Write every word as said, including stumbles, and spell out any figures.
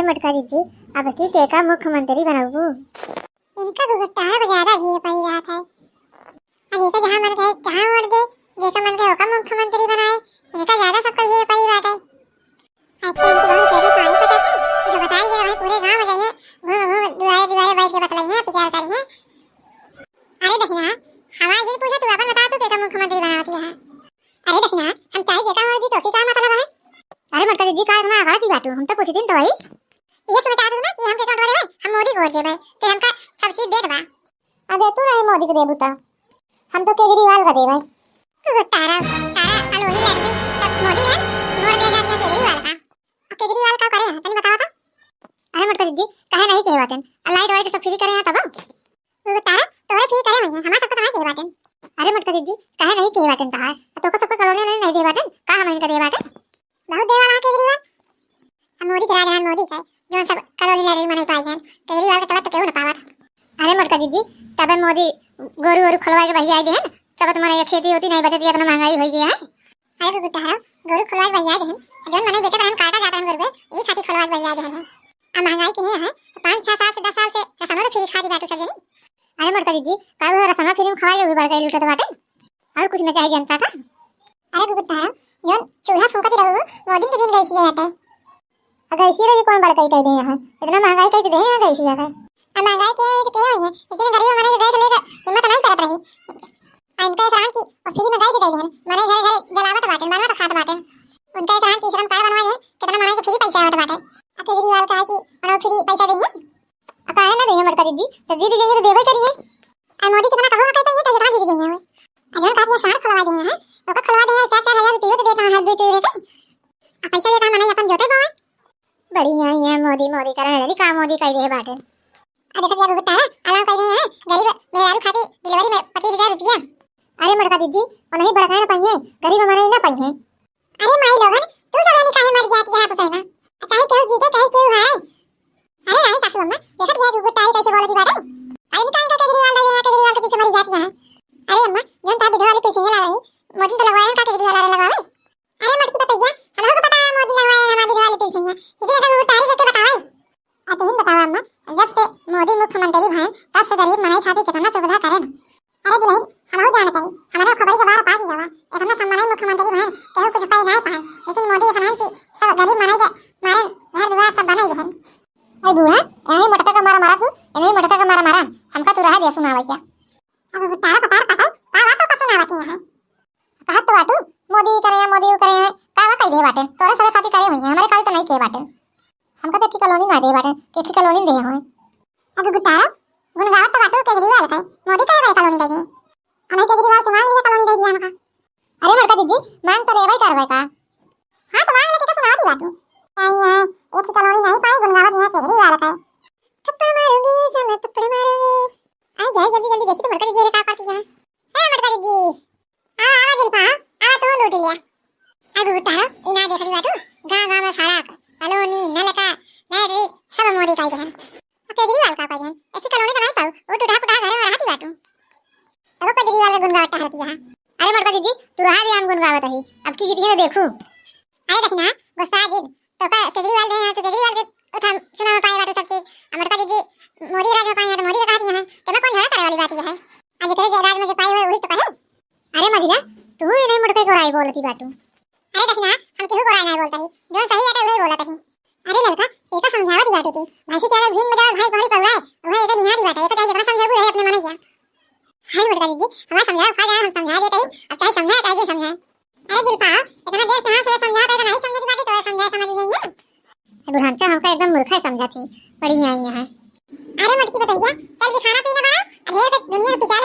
मोटका जीजी, अब की केका मुख्यमंत्री बनउबू? इनका गुगुतार पर ज्यादा भीड़ पड़ी रहत है। अब जेका जहाँ मन कहे, तहाँ वोट दे, जेका मन कहे, ओका मुख्यमंत्री बनाए, इनका ज्यादा सबका भीड़ पड़ी बाटे। अब तो इनकी बहुत तेरी पानी पता था, जो बता रही है, वहीं पूरे गाँव में जाइए, घूम घूम दुआरे दुआरे बैठ के बतलाइए, प्रचार करिए। अरे दहिना, हमारे जिन पूछे, तू अपन बता, तू केका मुख्यमंत्री बनावती है? अरे दहिना, हम चाहे जेका वोट दी, तो उसी का मतलब है? अरे मोटका जीजी, का इतना आगरा की बाटू, हम तो पूछी दिन तो वही। ये सुन चाहत हूँ ना कि हम केका वोट देबे, हम मोदी को वोट देबे, ते हमका सब चीज देत बा। अबे तू नहीं मोदी को देबू त हम तो केजरीवाल का देबे। तू तो तारा, तारा कॉलोनी आदमी सब मोदी है, वोट दे जाती है केजरीवाल का। और केजरीवाल का करे हैं, तनी बतावा तो। अरे मोटका जीजी, काहे नहीं कहे बाटेन? आ लाइट वाइट सब फ्री करे हैं तब। तू तो तारा, तोहरे फ्री करे हुई हैं, हमार सबको तो नहीं कहे बाटेन। अरे मोटका जीजी, काहे नहीं कहे बाटेन तहार? आ तोका सबको कॉलोनी नहीं दे बाटेन, का हम इनका दे बाटेन? बहुत देवा रहा केजरीवाल। हम मोदी के राज रहन, मोदी के, जौन सब कॉलोनी लाइट मनई पाई हैं, केजरीवाल के तलत तो केहू न पावत। अरे मोटका जीजी, तबे मोदी गोरू वोरू खोलवाए के बहियाई देहन, तबत मनई के खेती होती नहीं बचत, इतना महंगाई होई गया है। अरे गुगुतारा, गोरू खोलवाए के बहियाई देहन, जौन मनई बेचत रहन, काटा जात रहन गोरू के, ई खातिर खोलवाए के बहियाई देहन है। अब महंगाई की है, तो पाँच छह साल से, दस साल से रसनो तो फ्री खाती बाटू सब जनी। अरे मोटका जीजी, का वो रसना फ्री में खवाई, वो बड़का लूटत बाटे, और कुछ न चाहे जनता का। अरे गुगुतारा, जौन चूल्हा फूंकत रहो, मोदी के दिन गैसिया रहता है। और गैसिया का भी कौन बड़काई कह दे यहाँ, इतना महंगाई कह दे यहाँ गैसिया का। अब महंगाई के तो कहे हुई है, लेकिन गरीब मनई गैस लेके हिम्मत नहीं करत रही। आ इनका एहसान कि वो फ्री में गैस दे देहन, मनई घरे घरे जलावत बाटे, बनवा तो खात बाटे। उनका एहसान कि श्रम कार्ड बनवा दे, कितना मनई के फ्री पैसा आवत बाटे। आ केजरीवाल कहा कि मनई फ्री पैसा देंगे। आ काहे ना देहे मोटका जीजी, जब जीत जाइए तो देबे करिए। आ मोदी कितना कहूँ ना कह पाइए, कह कितना जीत जाइए हुए। आ जौन कहा कि ये साठ खुलवा दिए हैं, ओकर खुलवा दिए हैं, चार चार हजार रुपये तो देता है, दो दो लेके। आ पैसा देता है, मनई अपन जोते बोए। बढ़िया ही है मोदी, मोदी करे है, का मोदी कह दे बाटे। आ देखत या गुगुतारा, अलाव कह दे हैं, गरीब मेहरारू खातिर डिलीवरी में पच्चीस हजार रुपया। अरे मोटका जीजी, वो नहीं बड़काए ना पाइए, गरीब मनई ना पाइए। अरे माई लोगन, तू सब रानी काहे मर जाती है आप सही में? चाहे केहू जीते, चाहे केहू हारे। अरे रानी सासू अम्मा, देखत या गुगुतारी कैसे बोलती बाटे। अरे निकाल के केजरीवाल रही है, केजरीवाल के पीछे मरी जाती है। अरे अम्मा, जौन था विधवा वाली पेंशन ला रही, मोदी तो लगवाए का केजरीवाल वाले लगवावे। अरे मटकी पतैया, हम लोग को पता है मोदी लगवाए हमारी विधवा वाली पेंशन। लेकिन ऐसा गुगुतारी के, के बतावे। आ तुम बताओ अम्मा, जब से मोदी मुख्यमंत्री भए, तब से गरीब मनई खातिर कितना सुविधा करे। अरे दुल्हन, हमहू जानत हई, हमरे खबरी के बार पाई गवा, इतना सम्मानित मुख्यमंत्री भए, केहू कुछ कह नहीं पाए, लेकिन मोदी ऐसा की सब गरीब मनई के मारे घर दुआर सब बनाई देहन। अरे बूढ़ा, इन्हीं मोटका का मारा मारा तू, इन्हीं मोटका का मारा मारा, हमका तू रहा दे सुनावे क्या? अब तारा पतार काटल, का बात तो सुनावत यहाँ है? कहत तो बाटू, मोदी करे हैं, मोदी करे हैं, का वा कह दे बाटे, तोरे सबे खातिर करे हुई हैं, हमरे खातिर तो नहीं किए बाटे। हमका तो एक ही कॉलोनी ना दे बाटे, एक ही कॉलोनी दे होए। अब गुट्टारो, गुनगावत तो बाटू केजरीवाल का, मोदी का भाई कॉलोनी देगी। हमें केजरीवाल से मांग लिया कॉलोनी दे दिया हमका। अरे मोटका जीजी, मांग तो लेवे करवे का। हाँ तो मांग लेके सुना दी बाटू। आई है, एक ही कॉलोनी नहीं पाई, गुनगावत यहाँ केजरीवाल का। थप्पड़ मारूंगी, साला थप्पड़ मारूंगी। आ जाए जल्दी जल्दी, देखी तो मोटका जीजी रे का करती है। ए मोटका जीजी, आवा, आवा जुल्फा, आवा तू लूट लिया। अब उतारो, इना देख रही बाटू, गाँव गाँव में सड़क, कॉलोनी, नलका, लैट्रिन, सब मोदी काई देहन। अब केजरीवाल का काई देहन? ऐसी कॉलोनी तो नहीं पाऊ, वो टूटा फूटा घर में रहती बाटू। तब केजरीवाल के गुनगावत टहरती है। अरे मोटका जीजी, तू रहा दे, हम गुनगावत रही, अब की जीती है देखू। अरे देखना, गुस्सा जिद, तो का केजरीवाल दे हैं, तो केजरीवाल के उठा चुनाव में पाए बाटू सब चीज। अब मोटका जीजी मोदी राज में पाए हैं, तो मोदी के कहती हैं, तेमा कौन झगड़ा करे वाली बात ये है? आज तेरे राज में जो पाए हुए वही तो कहे। अरे मझिला, तू ही नहीं मोटका को राय बोलती बाटू। अरे देखना, हम केहू को राय नहीं बोलता ही, जो सही है तो वही बोलता ही। अरे ललका, ये तो समझावा दी बाटू तू। भैंसी के आगे भीम में जाओ, भैंस बड़ी पौवा है, वह एक निहारी बात है, ये तो चाहे जितना समझाबू रहे अपने मन किया। हाय मोटका जीजी, हमारा समझावा खा जाए, हम समझा देते ही, अब चाहे समझाए चाहे जे समझाए। अरे जुल्फा, इतना देर से हाँ से समझा तो नहीं समझे दी बाकी तो समझाए समझ गई है। बुढ़ांचा हमका एकदम मूर्खा समझा थी, पड़ी आई है। अरे मोटकी पतैया, चल के खाना पीना बना, ढेर के दुनिया में पिचाले